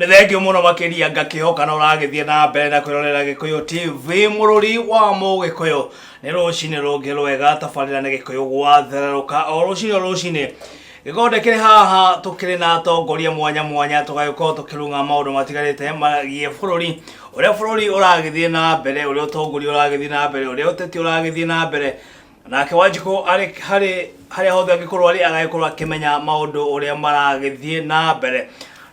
Nĩ thengiũ mũno makĩria ngakĩhoka na ũragĩthiĩ na mbere na kwĩrorera Gĩkũyũ TV mũrũri wa Mũgĩkũyũ. Nĩ rũcinĩ rũngĩ rwega tabarĩra nĩ Gĩkũyũ gwathererũka o rũcinĩ o rũcinĩ. Gĩkonde kĩrĩ haha tũkĩrĩ na atongoria mwanya mwanya tũgagĩkorwo tũkĩrung'a maũndũ matiganĩte magiĩ bũrũri ũrĩa bũrũri ũragĩthiĩ na mbere ũrĩa ũtongoria ũragĩthiĩ na mbere ũrĩa ũteti ũragĩthiĩ na mbere Nake Wanjikũ arĩ harĩ harĩa hothe angĩkorwo arĩ agagĩkorwo akĩmenya maũndũ ũrĩa maragĩthiĩ na mbere.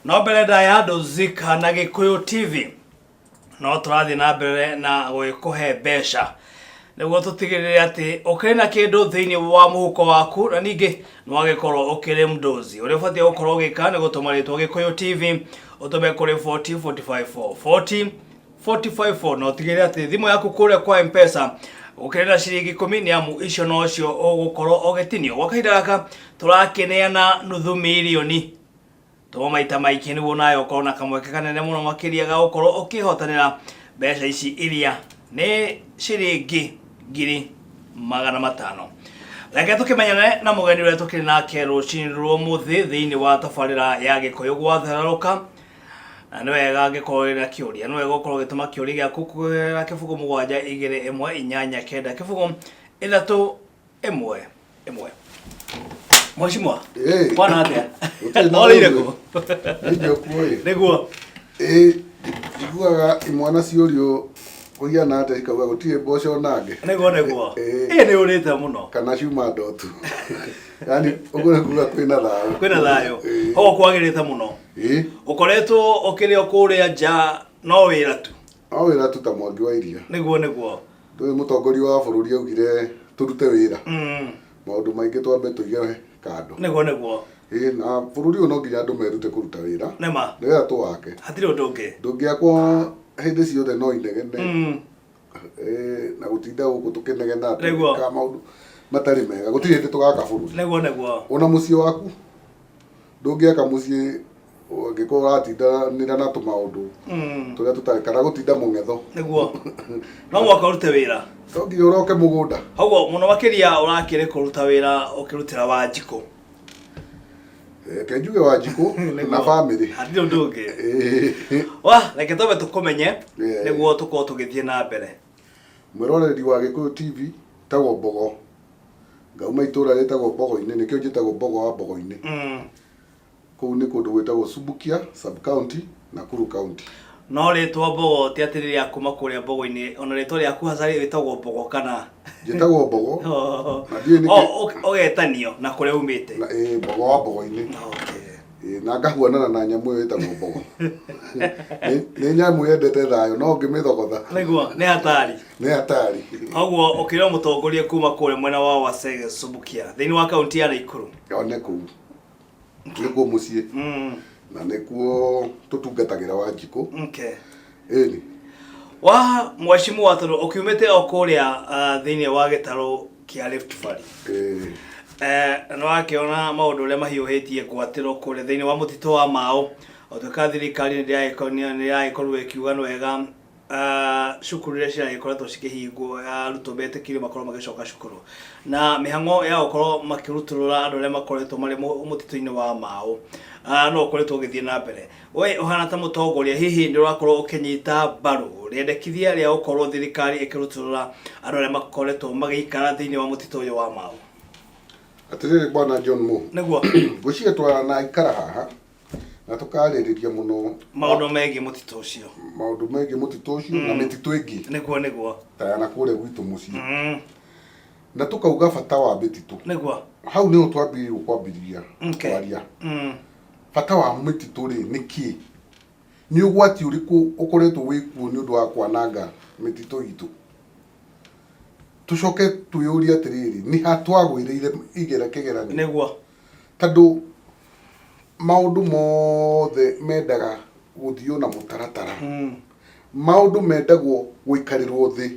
No mbere ndaya Ndũzika na Gĩkũyũ TV no tũrathiĩ na mbere na gũgĩkũhe mbeca nĩguo tũtigĩrĩre atĩ ũkĩrĩ na kĩndũ thĩinĩ wa mũhuko waku na ningĩ nĩ wagĩkorwo ũkĩrĩ mdozi. Ũrĩa ũbatiĩ gũkorwo ũgĩka nĩ gũtũma rĩtwa Gĩkũyũ TV ũtũme kũrĩ 40 45 4 454 na ũtigĩrĩre atĩ thimũ yaku kũrĩa kwa mpesa ũkĩrĩ na ciringi ikũmi nĩ amu icio nocio ũgũkorwo ũgĩtinio gwa kahinda gaka tũrakĩneana nuthu mirioni tũma maita maingĩ nĩguo nawe ũkorwo na kamweke kanene mũno makĩria ga gũkorwo ũkĩhotanĩra mbeca ici iria nĩ ciringi 500,000. Reke tũkĩmenyane na mũgeni ũrĩa tũkĩrĩ nake rũcinĩ rwa ũmũthĩ thĩinĩ wa tabarĩra ya Gĩkũyũ gwathererũka. Na nĩ wega angĩkorwo wĩna kĩũria, nĩ wega ũkorwo ũgĩtũma kĩũria gĩaku kũgerera 0 7 2 1 8 9 0 3 1 1. Mheshimiwa, Ĩĩ. bwana atĩa? Gũtirĩ na Orĩire ũndũ. kũ? Nĩ njoku ĩ. Nĩguo. Ĩ njiguaga imwana ciũrio kũhiana atĩa ikauga gũtirĩ mboco nange. Nĩguo nĩguo. Ĩĩ. Ĩ nĩ ũrĩte mũno. Kana ciuma ndotu. Yaani ũguo nĩ kuga kwĩna thayũ. Kwĩna thayũ. Ĩĩ. Koguo kwagĩrĩte mũno. Ĩĩ. Ũkoretwo ũkĩrĩ o kũrĩa nja no wĩra tu. No wĩra tu ta Mwangi wa Iria. Nĩguo nĩguo. Ndũĩ mũtongoria wa bũrũri augire tũrute wĩra. Maũndũ maingĩ twambe tũige kando. Nĩguo nĩguo. Ĩĩ na bũrũri ũyũ no nginya andũ merute kũruta wĩra. Nĩma. Nĩgetha tũwake. Hatirĩ ũndũ ũngĩ. Ndũngĩakwo hĩndĩ ciothe no inegene. Ĩĩ na gũtinda gũkũ tũkĩnegena atĩ Nĩguo. ka maũndũ matarĩ mega. Gũtirĩ hĩndĩ tũgaka bũrũri. Nĩguo nĩguo. Ona mũciĩ waku ndũngĩaka mũciĩ ũngĩkorwo ũratindanĩra na tũmaũndũ tũrĩa tũtarĩ kana gũtinda mũng'etho. Nĩguo. No mũhaka ũrute wĩra. No nginya ũroke mũgũnda. Koguo mũno makĩria ũrakĩrĩ kũruta wĩra ũkĩrutĩra Wanjikũ. Reke njuge Wanjikũ na bamĩrĩ. Hatirĩ ũndũ ũngĩ. Ĩĩ. Wa, reke twambe tũkũmenye Ĩĩ. nĩguo tũkorwo tũgĩthiĩ na mbere. Mwĩroreri wa Gĩkũyũ TV tagwo Mbogo. Ngauma itũra rĩtagwo Mbogo-inĩ nĩkĩo njĩtagwo Mbogo wa Mbogo-inĩ. Kũu nĩ kũndũ gwĩtagwo Subukia sub county, Nakuru county. No rĩtwa Mbogo ti atĩ nĩ rĩa kuma kũrĩa Mbogo-inĩ, ona rĩtwa rĩaku hasa wĩtagwo Mbogo kana? Njĩtagwo Mbogo. Na ndiũĩ nĩkĩ. Ũgetanio na kũrĩa umĩte. Na ĩĩ Mbogo wa Mbogo-inĩ. Okay. Ĩĩ na ngahuanana na nyamũ ĩyo ĩtagwo mbogo. Nĩ nĩ nyamũ yendete thayũ no ũngĩmĩthogotha. Nĩguo, nĩ hatari. Nĩ hatari. Koguo ũkĩrĩ o mũtongoria kuma kũrĩa mwena wa Wasege Subukia thĩinĩ wa kaunti ya Nakuru. One kũu. Nĩkuo mũciĩ. Na nĩkuo tũtungatagĩra Wanjikũ. Okay. Ĩni. Wa mheshimiwa tondũ ũkiumĩte o kũrĩa thĩinĩ wa gĩtarũ kĩa Rift Valley. Ĩĩ. Nĩ wakĩona maũndũ ũrĩa mahiũhĩtie ngwatĩro kũrĩa thĩinĩ wa mũtitũ wa Mau ũtuĩka thirikari nĩ ĩragĩkorirwo ĩkiuga nĩ wega cukuru iria ciragĩkoretwo cikĩhingwo arutwo metĩkĩrio makorwo magĩcoka cukuru na mĩhang'o ya gũkorwo makĩrutũrũra andũ arĩa makoretwo marĩ mũtitũ-inĩ wa Mau no ũkoretwo ũgĩthiĩ na mbere. We ũhana ta mũtongoria hihi nĩ ũrakorwo ũkĩnyita mbaru rĩendekithia rĩa gũkorwo thirikari ĩkĩrutũrũra andũ arĩa makoretwo magĩikara thĩinĩ wa mũtitũ ũyũ wa Mau? Atĩrĩrĩ bwana John Mo. Nĩguo. Ngwĩciria twanaikara haha na tũkarĩrĩria mũno maũndũ megiĩ mũtitũ ũcio. Maũndũ megiĩ mũtitũ ũcio na mĩtitũ ĩngĩ. Nĩguo nĩguo. Ta ya nakũrĩa gwitũ mũciĩ. Na tũkauga bata wa mĩtitũ. Nĩguo. Hau nĩho twambĩrĩirio kwambĩrĩria Okay. kwaria. Bata wa mĩtitũ rĩ nĩ kĩ? Nĩ ũgwati ũrĩkũ ũkoretwo wĩ kuo nĩ ũndũ wa kwananga mĩtitũ itũ? Tũcoke twĩyũrie atĩrĩrĩ, nĩ ha twagwĩrĩire igera kĩgeranio? Nĩguo. Tondũ maũndũ mothe mendaga gũthiĩ na mũtaratara. Maũndũ mendagwo gũikarĩrwo thĩ,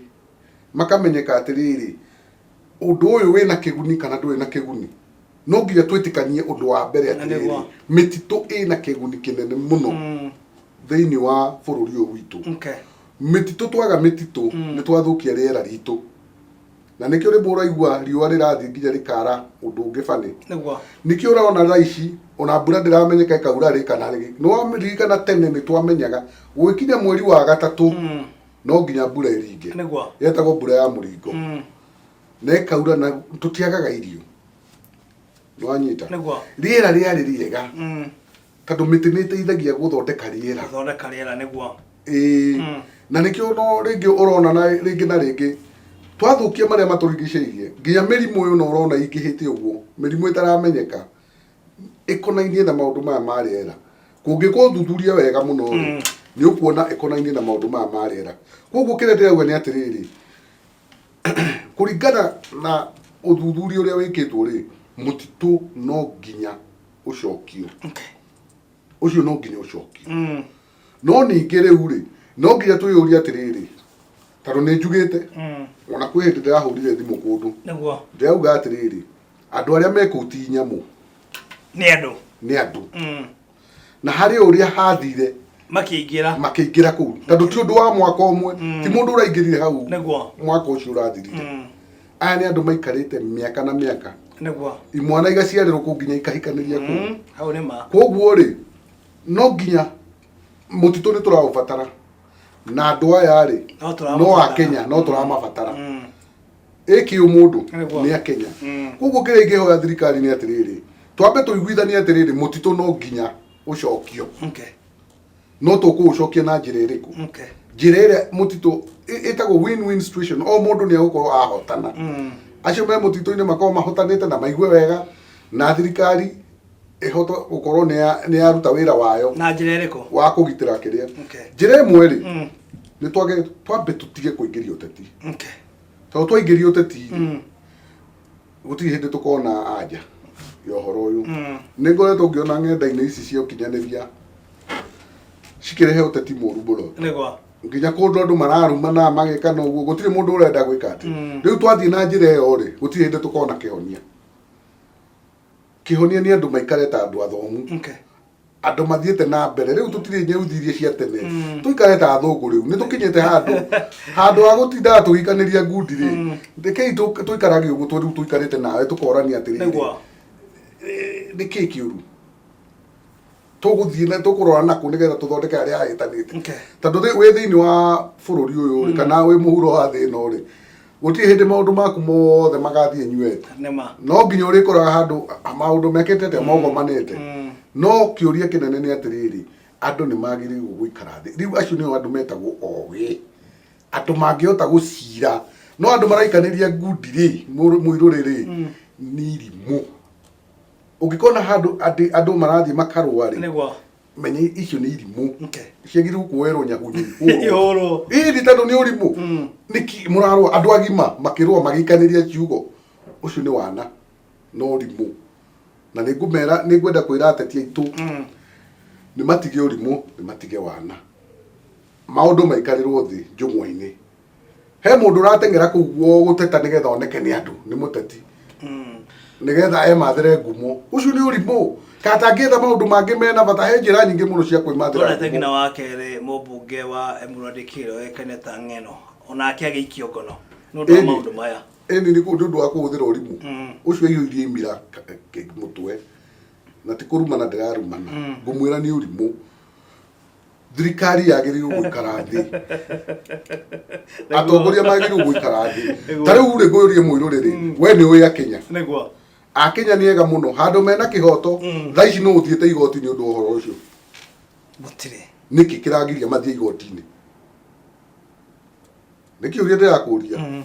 makamenyeka atĩrĩrĩ, ũndũ ũyũ wĩna kĩguni kana ndũrĩ na kĩguni. No nginya twĩtĩkanie ũndũ wa mbere Na atĩrĩrĩ, nĩguo. mĩtitũ ĩna kĩguni kĩnene mũno thĩinĩ wa bũrũri ũyũ witũ. Okay. Mĩtitũ twaga mĩtitũ nĩ twathũkia rĩera ritũ. Na nĩkĩo rĩmwe ũraigua riũa rĩrathiĩ nginya rĩkara ũndũ ũngĩ bani. Nĩguo. Nĩkĩo ũrona thaa ici ona mbura ndĩramenyeka ĩkaura rĩ kana rĩ. Nĩwaririkana tene nĩtwamenyaga gũgĩkinya mweri wa gatatũ no nginya mbura ĩringe. Nĩguo. Yetagwo mbura ya mũringo. Na ĩkaura na tũtiagaga irio. Nĩwanyita? Nĩguo. Rĩera rĩarĩ rĩega. Tondũ mĩtĩ nĩ ĩteithagia gũthondeka rĩera. Gũthondeka rĩera nĩguo. Ĩĩ. Na nĩkĩo no rĩngĩ ũrona na rĩngĩ na rĩngĩ twathũkia marĩa matũrigicĩirie nginya mĩrimũ ĩno ũrona ĩingĩhĩte ũguo mĩrimũ ĩtaramenyeka ĩkonainie na maũndũ maya ma rĩera. Kũngĩkwo ũthuthuria wega mũno rĩ, nĩ ũkuona ĩkonainie na maũndũ maya ma rĩera. Koguo kĩrĩa ndĩrauga nĩ atĩrĩrĩ, kũringana na ũthuthuria ũrĩa wĩkĩtwo rĩ, mũtitũ no nginya ũcokio. Okay. Ũcio no nginya ũcokio. No ningĩ rĩu rĩ, no nginya twĩyũrie atĩrĩrĩ, tondũ nĩ njugĩte, ona kwĩ hĩndĩ ndĩrahũrire thimũ kũndũ, Nĩguo. ndĩrauga atĩrĩrĩ, andũ arĩa me kũu ti nyamũ. Nĩ andũ. Nĩ andũ. Na harĩ ũrĩa hathire Makĩingĩra. Makĩingĩra kũu. Tondũ ti ũndũ wa mwaka ũmwe, ti mũndũ ũraingĩrire hau Nĩguo. mwaka ũcio ũrathirire. Aya nĩ andũ maikarĩte mĩaka na mĩaka. Nĩguo. Imwana igaciarĩrwo kũu nginya ikahikanĩria kũu. Hau nĩ ma. Koguo rĩ, no nginya mũtitũ nĩ tũraũbatara na andũ aya rĩ No tũramabatara. no akenya no tũramabatara ĩkĩ ũmũndũ Nĩguo. nĩ akenya. Koguo kĩrĩa ingĩhoya thirikari nĩ atĩrĩrĩ, twambe tũiguithanie atĩrĩrĩ, mũtitũ no nginya ũcokio. No tũkũũcokia na njĩra ĩrĩkũ? Okay. Njĩra ĩrĩa mũtitũ ĩtagwo win-win situation, o mũndũ nĩ egũkorwo ahotana. Acio me mũtitũ-inĩ makorwo mahotanĩte na maigue wega, na thirikari ĩhote gũkorwo nĩ yaruta wĩra wayo. Na njĩra ĩrĩkũ? Wa kũgitĩra kĩrĩa. Okay. Njĩra ĩmwe rĩ, nĩ twambe tũtige kũingĩria ũteti. Okay. Tondũ twaingĩria ũteti rĩ, gũtirĩ hĩndĩ tũkona anja ya ũhoro ũyũ. Nĩ ngoretwo ngĩona ng'enda-inĩ ici cia ũkinyanĩria cikĩrehe ũteti mũru mũno. Nĩguo. Nginya kũndũ andũ mararumana magĩka na ũguo, gũtirĩ mũndũ ũrenda gwĩka atĩ. Rĩu twathiĩ na njĩra ĩyo rĩ, gũtirĩ hĩndĩ tũkona kĩhonia. Kĩhonia nĩ andũ maikare ta andũ athomu. Okay. Andũ mathiĩte na mbere. Rĩu tũtirĩ nyeuthi iria cia tene. Tũikare ta athũngũ rĩu. Nĩ tũkinyĩte handũ. Handũ ha gũtindaga tũgĩikanĩria ngundi rĩ. Rekei tũikarage ũguo rĩu tũikarĩte nawe tũkorania atĩrĩrĩ. Nĩguo. Nĩ kĩĩ kĩũru? Tũgũthiĩ na tũkũrora nakũ nĩgetha tũthondeke harĩa hahĩtanĩte. Okay. Tondũ wĩ thĩinĩ wa bũrũri ũyũ rĩ, kana wĩ mũhuro wa thĩ ĩno rĩ, gũtirĩ hĩndĩ maũndũ maku mothe magathiĩ nyuete. Nĩma. No nginya ũrĩkoraga handũ maũndũ mekĩte atĩa, mogomanĩte. No kĩũria kĩnene nĩ atĩrĩrĩ, andũ nĩ magĩrĩirwo gũikara thĩ. Rĩu acio nĩo andũ metagwo ogĩ. Andũ mangĩhota gũcira. No andũ maraikanĩria ngundi rĩ, mũirũrĩ rĩ, nĩ irimũ. Ũngĩkona handũ andũ marathiĩ makarũa rĩ, Nĩguo. menya icio nĩ irimũ. Okay. Ciagĩrĩirwo kuoerwo nyahunyu ihũrwo. Ihũrwo. Ĩĩ, nĩ tondũ nĩ ũrimũ. Nĩkĩ mũrarũa? Andũ agima makĩrũa magĩikanĩria ciugo. Ũcio nĩ wana na ũrimũ. Na nĩ ngũmera, nĩ ngwenda kwĩra ateti aitũ, nĩ matige ũrimũ, nĩ matige wana. Maũndũ maikarĩrwo thĩ njũng'wa-inĩ. He mũndũ ũrateng'era kũu guo gũteta nĩgetha oneke nĩ andũ, nĩ mũteti. Nĩgetha emathĩre ngumo. Ũcio nĩ ũrimũ. Kana atangĩetha maũndũ mangĩ mena bata, he njĩra nyingĩ mũno cia kwĩmathĩra Tuonete ngumo. nginya wa kerĩ mũmbunge wa Emurua Dikirr oĩkaine ta Ng'eno, onake agĩikio ngono nĩ ũndũ wa Ĩni. maũndũ maya. Ĩni nĩ ũndũ wa kũhũthĩra ũrimũ. Ũcio aiyũirie imira mũtwe. Na ti kũrumana ndĩrarumana. Ngũmwĩra nĩ ũrimũ. Thirikari yagĩrĩirwo gũikara thĩ. Atongoria magĩrĩirwo gũikara thĩ. Ta rĩu rĩ, ngũyũrie mũirũrĩ rĩ, we nĩ ũĩ Akenya. Nĩguo. Akenya nĩ ega mũno, handũ mena kĩhoto, thaa ici no ũthiĩte igoti nĩ ũndũ wa ũhoro ũcio. Gũtirĩ. Nĩkĩ kĩragiria mathiĩ igoti-inĩ? Nĩ kĩũria ndĩrakũria.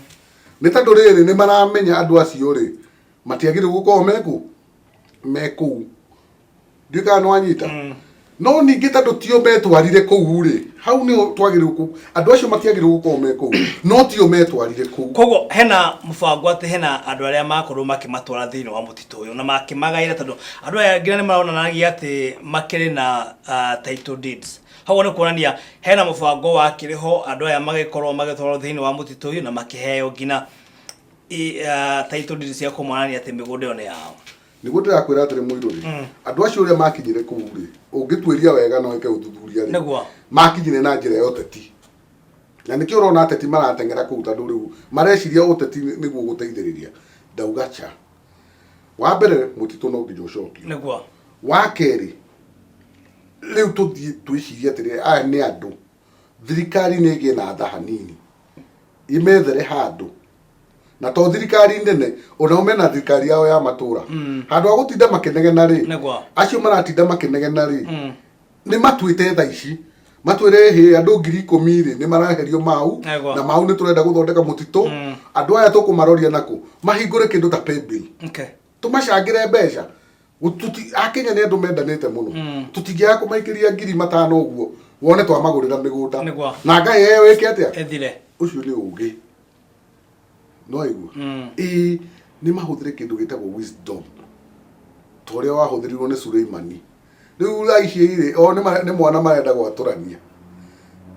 Nĩ tondũ rĩrĩ, nĩ maramenya andũ acio rĩ, matiagĩrĩirwo gũkorwo mekũ? Mekũu. Ndiũĩ kana nĩ wanyita. No ningĩ tondũ tio metwarire kũu rĩ, hau nĩho twagĩrĩirwo andũ acio matiagĩrĩirwo gũkorwo me kũu, no tio metwarire kũu. Koguo hena mũbango atĩ hena andũ arĩa makorwo makĩmatwara thĩinĩ wa mũtitũ ũyũ na makĩmagaĩra, tondũ andũ aya nginya nĩ maronanagia atĩ makĩrĩ na title deeds. Hau nĩ kuonania hena mũbango wakĩrĩ ho andũ aya magĩkorwo magĩtwarwo thĩinĩ wa mũtitũ ũyũ na makĩheo nginya title deeds cia kũmonania atĩ mĩgũnda ĩyo nĩ yao. Nĩguo ndĩrakwĩra atĩrĩ mũirũ rĩ, andũ acio ũrĩa makinyire kũu rĩ, ũngĩtuĩria wega na wĩke ũthuthuria rĩ, Nĩguo. makinyire na njĩra ya ũteti. Na nĩkĩo ũrona ateti marateng'era kũu, tondũ rĩu mareciria ũteti nĩguo gũteithĩrĩria. Ndauga cha. Wa mbere, mũtitũ no nginya ũcokio. Wa kerĩ, rĩu tũthiĩ twĩcirie atĩrĩrĩ, aya nĩ andũ, thirikari nĩ ĩgĩe na tha hanini, imethere handũ. Na to thirikari nene, onao mena thirikari yao ya matũra. Handũ ha gũtinda makĩnegena rĩ, acio maratinda makĩnegena rĩ, nĩ matuĩte tha ici matwĩre hĩ andũ 10,000 rĩ nĩ maraherio mau. Na mau nĩ tũrenda gũthondeka mũtitũ. Andũ aya tũkũmaroria nakũ? Mahingũre kĩndũ ta paybill, tũmacangĩre mbeca. Akenya nĩ andũ mendanĩte mũno. Tũtingĩaga kũmaikĩria 5,000 ũguo wone twamagũrĩra mĩgũnda. Na ngai ĩyo ĩke atĩa? Ĩthire. Ũcio nĩ ũgĩ no aigua. Ĩĩ, nĩ mahũthĩre kĩndũ gĩtagwo wisdom ta ũrĩa wahũthĩrirwo nĩ Suleimani. Rĩu thaa ici rĩ, o nĩ mwana marenda gwatũrania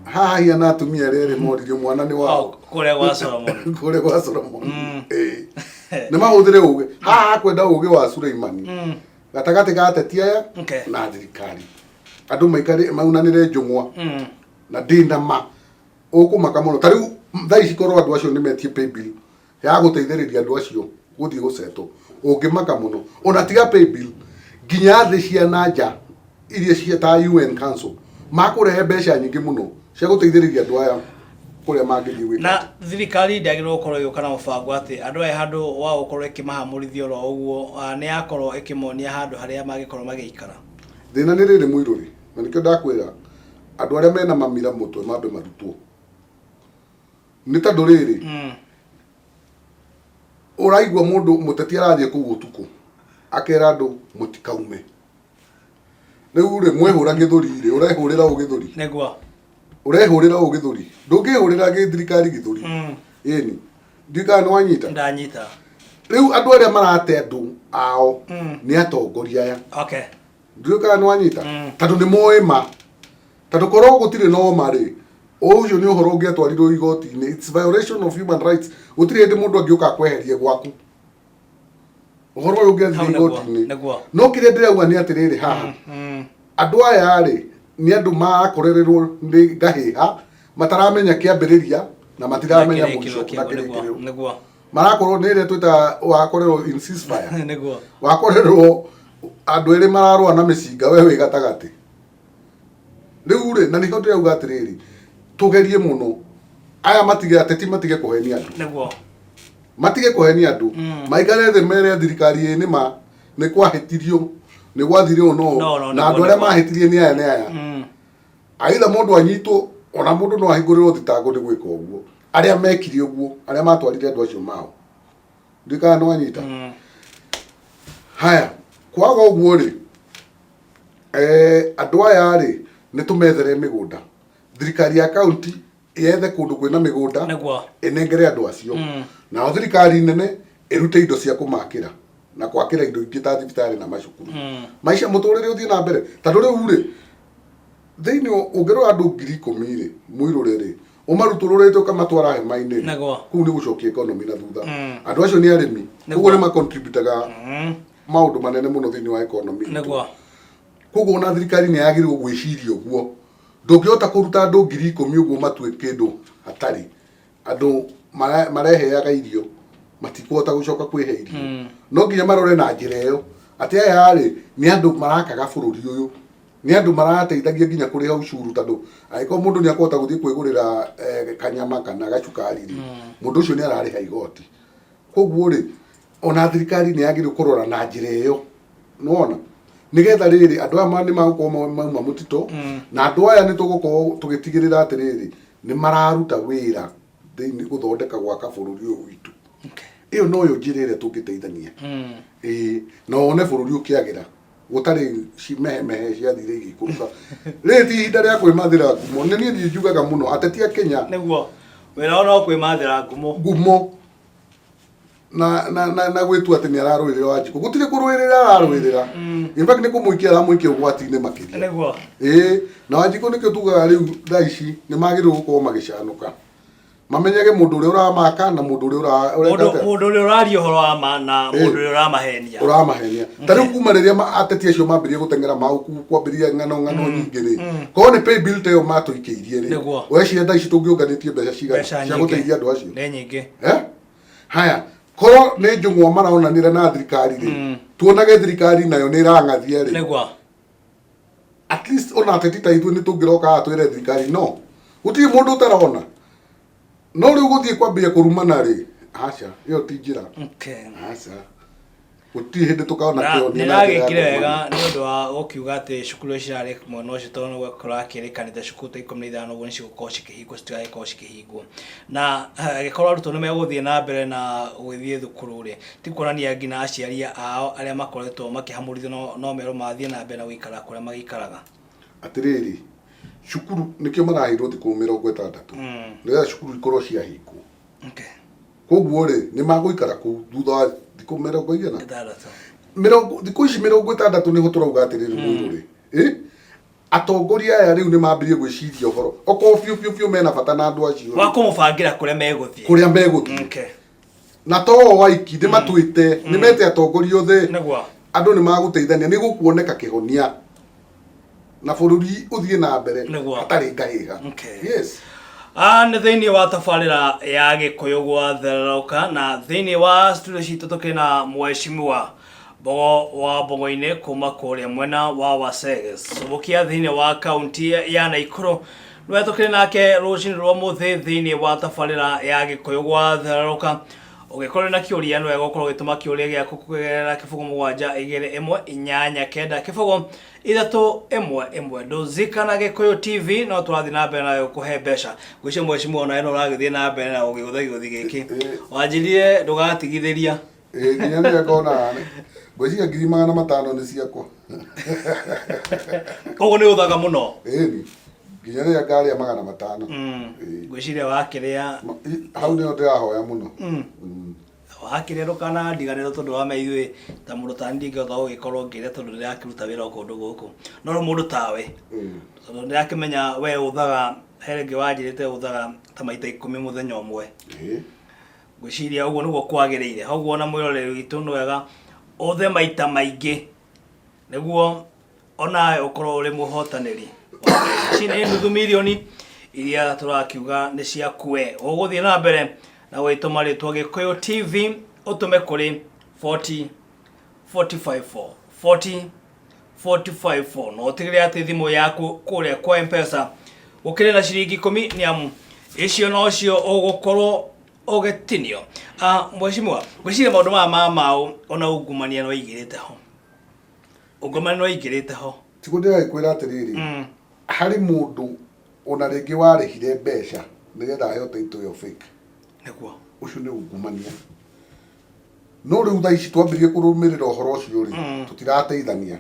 haha hiana atumia arĩa erĩ moririo mwana nĩ wao. Oh, kũrĩa gwa Solomon. Kũrĩa gwa Solomon. Ĩĩ. Nĩ mahũthĩre ũgĩ haha, kwenda ũgĩ wa Suleimani gatagatĩ ga ateti aya na thirikari, andũ maikare maunanĩre njũng'wa. Na ndĩ na ma ũkũmaka mũno ta rĩu thaa ici korwo andũ acio nĩ metie paybill ya gũteithĩrĩria andũ acio gũthiĩ gũcetwo, ũngĩmaka mũno. Ona tiga paybill, nginya thĩ cia na nja iria cia ta UN Council makũrehe mbeca nyingĩ mũno cia gũteithĩrĩria andũ aya kũrĩa mangĩthiĩ gwĩka. Na thirikari ndĩagĩrĩirwo gũkorwo ĩgĩũka na mũbango atĩ andũ aya handũ wa gũkorwo ĩkĩmahamũrithia oro ũguo, nĩ yakorwo ĩkĩmonia handũ harĩa mangĩkorwo magĩikara. Thĩna nĩ rĩrĩ, mũirũrĩ, na nĩkĩo ndakwĩra andũ arĩa mena mamira mũtwe mambe marutwo, nĩ tondũ rĩrĩ, ũraigua mũndũ mũteti arathiĩ kũu ũtukũ akera andũ mũtikaume. Rĩu rĩ, mwehũra gĩthũri rĩ, ũrehũrĩra ũ gĩthũri? Ũrehũrĩra ũ gĩthũri? Ndũngĩhũrĩra gĩ thirikari gĩthũri. Ĩni ndiũĩ kana nĩ wanyita. Ndanyita. Rĩu andũ arĩa marate andũ ao nĩ atongoria aya. Ndiũĩ kana nĩ wanyita. Tondũ nĩ moĩ ma, tondũ korwo gũtirĩ na ũma rĩ, ũcio nĩ ũhoro ũngĩatwarirwo igoti-inĩ. It's violation of human rights. Gũtirĩ hĩndĩ mũndũ angĩũka akweherie gwaku. Ũhoro ũyũ ũngĩathire Hau nĩguo, igoti-inĩ. Nĩguo. No kĩrĩa ndĩrauga nĩ atĩrĩrĩ haha, andũ aya rĩ, nĩ andũ marakorererwo nĩ ngahĩha, mataramenya kĩambĩrĩria na matiramenya Na mũico kĩrĩkĩrĩro na kĩaguo, nĩguo, kĩrĩkĩrĩro. Marakorwo nĩ ĩrĩa twĩtaga wakorerwo in ceasefire. Wakorerwo andũ erĩ mararũa na mĩcinga, we wĩ gatagatĩ rĩu rĩ. Na nĩho ndĩrauga atĩrĩrĩ, tũgerie mũno aya matige, ateti matige kũhenia andũ. Matige kũhenia andũ. Maikare thĩ mere thirikari ĩ nĩma nĩ kwahĩtirio, nĩ gwathire ũũ no No, na nĩguo, andũ arĩa mahĩtirie nĩ aya nĩ aya. Aitha mũndũ anyitwo, ona mũndũ no ahingũrĩrwo thitango nĩ gwĩka ũguo, arĩa mekire ũguo, arĩa matwarire andũ acio mao. Ndiũĩ kana nĩ wanyita. Haya, kwaga ũguo rĩ, andũ aya rĩ, nĩ tũmethere mĩgũnda. Thirikari ya kaunti yethe kũndũ kwĩna mĩgũnda, ĩnengere andũ acio. Nao thirikari nene ĩrute indo cia kũmakĩra na kwakĩra indo ingĩ ta thibitarĩ na macukuru. Maica mũtũrĩre ũthiĩ na mbere, tondũ rĩu rĩ, thĩinĩ ũngĩrora andũ 10,000 rĩ, mũirũre rĩ, ũmarutũrũrĩte ũkamatwara hema-inĩ rĩ, kũu nĩ gũcokia economy na thutha. Andũ acio nĩ arĩmi, koguo nĩ macontributaga maũndũ manene mũno thĩinĩ wa economy itũ. Koguo ona thirikari nĩ yagĩrĩirwo gwĩciria ũguo. Ndũngĩhota kũruta andũ 10,000 ũguo matue kĩndũ hatarĩ. Andũ mareheaga irio matikũhota gũcoka kwĩhe irio. No nginya marore na njĩra ĩyo atĩ aya rĩ, nĩ andũ marakaga bũrũri ũyũ, nĩ andũ marateithagia nginya kũrĩha ucuru, tondũ angĩkorwo mũndũ nĩ akũhota gũthiĩ kwĩgũrĩra kanyama kana gacukari rĩ, mũndũ ũcio nĩ ararĩha igoti. Koguo rĩ, ona thirikari nĩ yagĩrĩirwo kũrora na njĩra ĩyo, nĩwona, nĩgetha rĩrĩ andũ aya nĩ magũkorwo mauma mũtitũ. Na andũ aya nĩ tũgũkorwo tũgĩtigĩrĩra atĩrĩrĩ, nĩ mararuta wĩra thĩinĩ gũthondeka gwaka bũrũri ũyũ witũ. Ĩyo noyo njĩra ĩrĩa tũngĩteithania. Ĩĩ, na wone bũrũri ũkĩagĩra gũtarĩ mehemehe ciathire igĩikũrũka. Rĩrĩ ti ihinda rĩa kwĩmathĩra ngumo. Nĩ niĩ njugaga mũno ateti a Kenya. Nĩguo wĩra wao no kwĩmathĩra ngumo. Ngumo na gwĩtua atĩ nĩ ararũĩrĩra Wanjikũ. Gũtirĩ kũrũĩrĩra ararũĩrĩra. In fact, nĩ kũmũikia aramũikia ũgwati-inĩ makĩria. Ĩĩ, na Wanjikũ nĩkĩo tugaga rĩu thaa ici nĩ magĩrĩirwo gũkorwo magĩcanũka. Mamenyage mũndũ ũrĩa ũramaka na mũndũ ũrĩa ũreka Mũndũ atĩa? mũndũ ũrĩa ũraria ũhoro wa ma na mũndũ ũrĩa ũramahenia. Ũramahenia. Ta rĩu kuma rĩrĩa ateti acio mambĩrĩrie gũteng'era mau kwambĩrĩria ng'ano ng'ano nyingĩ rĩ, korwo nĩ pay bill ta ĩyo matũikĩirie rĩ, ũreciria thaa ici tũngĩũnganĩtie mbeca cigana Mbeca cia nyingĩ. gũteithia andũ acio? Nĩ nyingĩ. Eh? Haya, korwo nĩ njũng'wa maronanire na thirikari rĩ, tuonage thirikari nayo nĩ ĩrang'athia rĩ, at least ona ateti ta ithuĩ nĩ tũngĩroka haha twĩre thirikari no gũtirĩ mũndũ ũtarona. No rĩu gũthiĩ kwambia kũrumana rĩ, aca, ĩyo ti njĩra. Aca, gũtirĩ hĩndĩ tũkaona Na kĩhonia na njĩra ya nĩragĩkire kũrumana. wega nĩ ũndũ wa gũkiuga atĩ cukuru icio cirarĩ mwena ũcio, tondũ nĩguo kũrakĩrĩkanĩte cukuru ta 15 ũguo nĩcigũkorwo cikĩhingwo, citigagĩkorwo cikĩhingwo. Na angĩkorwo arutwo nĩ megũthiĩ na mbere na gũgĩthiĩ thukuru rĩ, ti kuonania nginya aciari ao arĩa makoretwo makĩhamũrithio no merwo mathiĩ na mbere na gũikara kũrĩa magĩikaraga. Atĩrĩrĩ, cukuru nĩkĩo maraheirwo thikũ 60 nĩgetha cukuru ikorwo ciahingwo. Koguo rĩ, nĩ magũikara kũu thutha wa thikũ mĩrongo igana? 60. Mĩrongo, thikũ ici 60 nĩho tũrauga atĩrĩrĩ, mũirũ rĩ, ĩ atongoria aya rĩu nĩ mambĩrĩrie gwĩciria ũhoro okorwo biũ biũ biũ mena bata na andũ acio wa kũmũbangĩra kũrĩa megũthiĩ. Kũrĩa megũthiĩ. Na to o aiki nĩ matuĩte, nĩ mete atongoria othe. Andũ nĩ magũteithania, nĩ gũkuoneka kĩhonia na bũrũri ũthiĩ na mbere hatarĩ ngahĩha. Yes. Ah, nĩ thĩinĩ wa tabarĩra ya Gĩkũyũ gwatherũka, na thĩinĩ wa studio citũ tũkĩrĩ na mheshimiwa Mbogo wa Mbogo-inĩ kuma kũrĩa mwena wa Waseges Subukia thĩinĩ wa kaunti ya Naikuru. Nĩwe tũkĩrĩ nake rũcinĩ rwa mũthĩ thĩinĩ wa tabarĩra ya Gĩkũyũ gwatherũka. Ũngĩkorwo na kĩũria, nĩ wega ũkorwo ũgĩtũma kĩũria gĩaku kũgerera 0721890 311. Ndũzika na Gĩkũyũ TV no tũrathiĩ na mbere na gũkũhe mbeca. Ngwĩciria mheshimiwa onawe no ũragĩthiĩ na mbere na gũgĩgũtha gĩũthi gĩkĩ. Wanjĩrire ndũgatigithĩria. Ĩĩ, nginya rĩrĩa ngona ngwĩciria 500,000 nĩ ciakwa. Koguo nĩ ũthaga mũno. Ĩni, nginya rĩrĩa ngarĩa 500. Ĩĩ. Ngwĩciria wakĩrĩa Hau nĩho ndĩrahoya mũno. Wakĩrĩa ndũkanandiganĩrwo, tondũ wa ithuĩ ta mũndũ ta niĩ ndingĩhota gũgĩkorwo ngĩrĩa tondũ ndĩrakĩruta wĩra o kũndũ gũkũ, no rĩu mũndũ tawe, tondũ ndĩrakĩmenya we ũthaga, he rĩngĩ wanjĩrĩte ũthaga ta maita 10 mũthenya ũmwe. Ngwĩciria ũguo nĩguo kwagĩrĩire. Ũguo ona mwĩroreri witũ nĩ wega ũthe maita maingĩ nĩguo onawe ũkorwo ũrĩ mũhotanĩri. Ici nĩ nuthu mirioni iria tũrakiuga nĩ ciaku we. Ũgũthiĩ na mbere na gwĩtũma rĩtwa Gĩkũyũ TV, ũtũme kũrĩ 40 45 4 40 45 4, na ũtigĩrĩre atĩ thimũ yaku kũrĩa kwa M-Pesa gũkĩrĩ na ciringi 10, nĩ amu icio nocio ũgũkorwo ũgĩtinio. Ah, mheshimiwa, ngwĩciria maũndũ maya ma maũ ona ungumania nĩ waingĩrĩte ho, ungumania nĩ waingĩrĩte ho. Tiguo ndĩragĩkwĩra atĩrĩrĩ, harĩ mũndũ ona rĩngĩ warĩhire mbeca nĩgetha aheo title ĩyo fake. Ũcio nĩ ungumania. No rĩu thaa ici twambĩrĩrie kũrũmĩrĩra ũhoro ũcio rĩ, tũtirateithania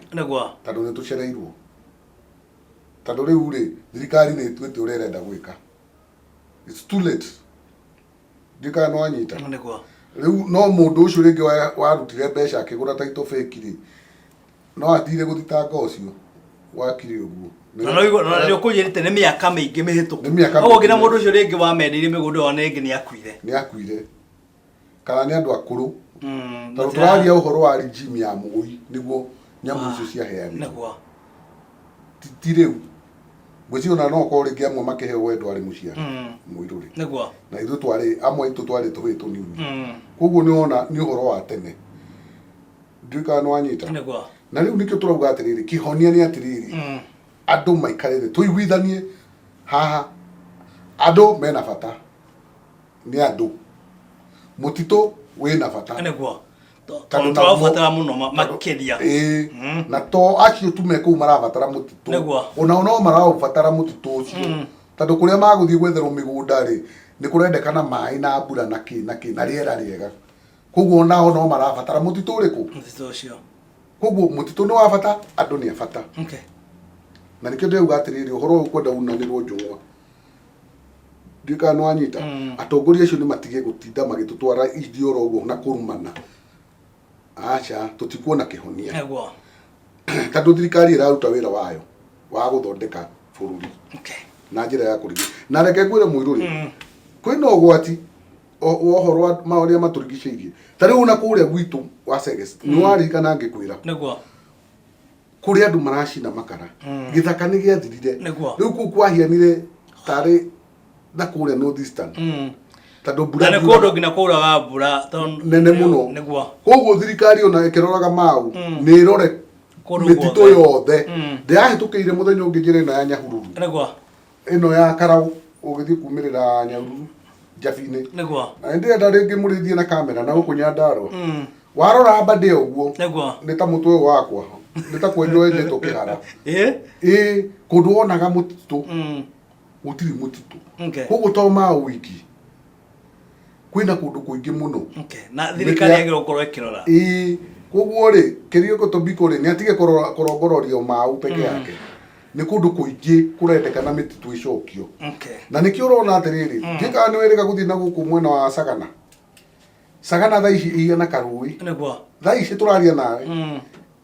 tondũ nĩ tũcereirwo, tondũ rĩu rĩ, thirikari nĩ ĩtuĩte ũrĩa ĩrenda gwĩka. It's too late. Ndiũĩ kana nĩ wanyita. Rĩu no mũndũ ũcio rĩngĩ warutire mbeca akĩgũra title fake rĩ, no athire gũthitanga ũcio wakire ũguo. Na no igua na nĩ ũkũnjĩrĩte nĩ mĩaka mĩingĩ mĩhĩtũku. Nĩ mĩaka Koguo nginya mĩingĩ. mũndũ ũcio rĩngĩ wamendeirie mĩgũnda ĩyo ona rĩngĩ nĩ akuire. Nĩ akuire kana nĩ andũ akũrũ, tondũ tũraria ũhoro wa regime ya Moi nĩguo nyamũ icio ciaheanirwo. Ti rĩu. Ngwĩciria ona no ũkorwo rĩngĩ amwe makĩheo we ndwarĩ mũciari, mũirũrĩ. Na ithuĩ twarĩ amwe aitũ twarĩ tũhĩĩ tũnini. Koguo nĩ wona nĩ ũhoro wa tene. Ndiũĩ kana nĩ wanyita. Na rĩu nĩkĩo tũrauga atĩrĩrĩ, kĩhonia nĩ atĩrĩrĩ, andũ maikare thĩ tũiguithanie haha, andũ mena bata, nĩ andũ, mũtitũ wĩna bata. Tondũ Tondũ tũraũbatara mũno makĩria. Ĩĩ, na to acio tu me kũu marabatara mũtitũ, onao no maraũbatara mũtitũ ũcio, tondũ kũrĩa magũthiĩ gwetherwo mĩgũnda rĩ, nĩ kũrendekana maĩ na mbura na kĩ na kĩ na rĩera rĩega. Koguo onao no marabatara mũtitũ ũrĩkũ? Mũtitũ ũcio. Koguo mũtitũ nĩ wa bata, andũ nĩ a bata. Na nĩkĩo ndĩrauga atĩrĩrĩ, ũhoro ũyũ kwenda unanĩrwo njũng'wa. Ndiũĩ kana nĩ wanyita. Atongoria acio nĩ matige gũtinda magĩtũtwara ithioro ũguo na kũrumana. Aca, tũtikuona kĩhonia. Tondũ thirikari ĩraruta wĩra wayo wa gũthondeka bũrũri na njĩra ya kũrigĩrĩria. Na reke ngwĩre mũirũrĩ, Kwĩna ũgwati wa ũhoro wa marĩa matũrigicĩirie. Ta rĩu ona kũrĩa gwitũ wa Seges, nĩ waririkana ngĩkwĩra kũrĩ andũ maracina makara. Gĩthaka nĩ gĩathirire. Rĩu kũu kwahianire tarĩ na kũrĩa North Eastern. Tondũ mbura Na nĩ ndiuraga. kũndũ nginya kũraga mbura tondũ Nene mũno. Koguo thirikari ona ĩkĩroraga mau nĩ ĩrore Kũndũ mĩtitũ guothe. Yothe. Ndĩrahĩtũkĩire mũthenya ũngĩ njĩra ĩno ya Nyahururu, ĩno ya Karau, ũgĩthiĩ kumĩrĩra Nyahururu Njabi-inĩ. Na nĩ ndĩrenda rĩngĩ mũrĩthiĩ na kamera na gũkũ Nyandarũa. Warora mbandĩ ĩyo ũguo, nĩ ta mũtwe ũyũ wakwa, nĩ ta kwenjwo wenjetwo kĩhara. Ĩĩ, kũndũ wonaga mũtitũ, gũtirĩ mũtitũ. Koguo to mau wiki, kwĩna kũndũ kũingĩ mũno. Na thirikari yagĩrĩirwo gũkorwo ĩkĩrora. Ĩĩ, koguo rĩ, Kerioko Tobiko rĩ, nĩ atige kũrongororio mau peke yake. Nĩ kũndũ kũingĩ kũrendekana mĩtitũ ĩcokio. Na nĩkĩo ũrona atĩrĩrĩ, ndiũĩ kana nĩ wĩrĩga gũthiĩ na gũkũ mwena wa Sagana. Sagana thaa ici ĩhiana karũĩ. Thaa ici tũraria nawe,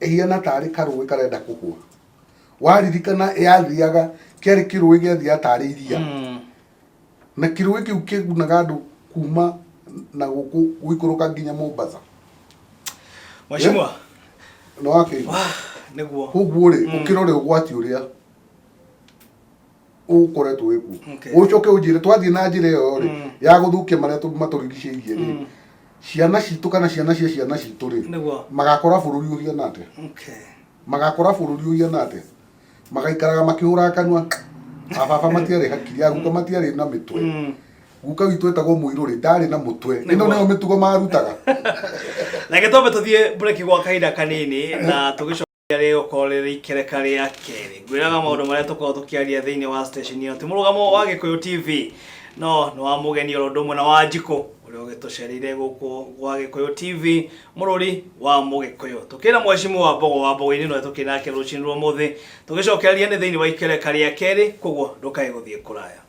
ĩhiana tarĩ karũĩ karenda kũhũa. Waririkana yathiaga, kĩarĩ kĩrũĩ gĩathiaga tarĩ iria. Na kĩrũĩ kĩu kĩgunaga andũ kuma na gũkũ gũikũrũka nginya Mombasa. Mheshimiwa. Nĩ wakĩigua? Wah, nĩguo. Koguo rĩ, ũkĩrore ũgwati ũrĩa ũkoretwo wĩkuo. Ũcoke ũnjĩre twathiĩ na njĩra ĩyo rĩ, ya gũthũkia marĩa matũrigicĩirie rĩ, ciana citũ kana ciana cia ciana citũ rĩ, magakora bũrũri ũhiana atĩa? Magakora bũrũri ũhiana atĩa? Magaikaraga makĩhũraga kanua, ababa matiarĩ hakiri, aguka matiarĩ na mĩtwe. Guka witũ etagwo mũirũrĩ, ndarĩ na mũtwe. Ĩno nĩyo mĩtugo marutaga. Reke twambe tũthiĩ break gwa kahinda kanini na tũgĩcoka rĩgũkorwo rĩrĩ ikereka rĩa kerĩ. Ngwĩraga maũndũ marĩa tũkoragwo tũkĩaria thĩinĩ wa station ĩno ti mũrũgamo wa Gĩkũyũ TV, no nĩ wa mũgeni oro ũndũ ũmwe na wa Njikũ ũrĩa ũgĩtũcereire gũkũ gwa Gĩkũyũ TV, mũrũri wa Mũgĩkũyũ. Tũkĩrĩ na Mheshimiwa Mbogo wa Mbogo-inĩ no tũkĩrĩ nake rũcinĩ rwa ũmũthĩ tũgĩcokereria nĩ thĩinĩ wa ikereka rĩa kerĩ, koguo ndũkae gũthiĩ kũraya.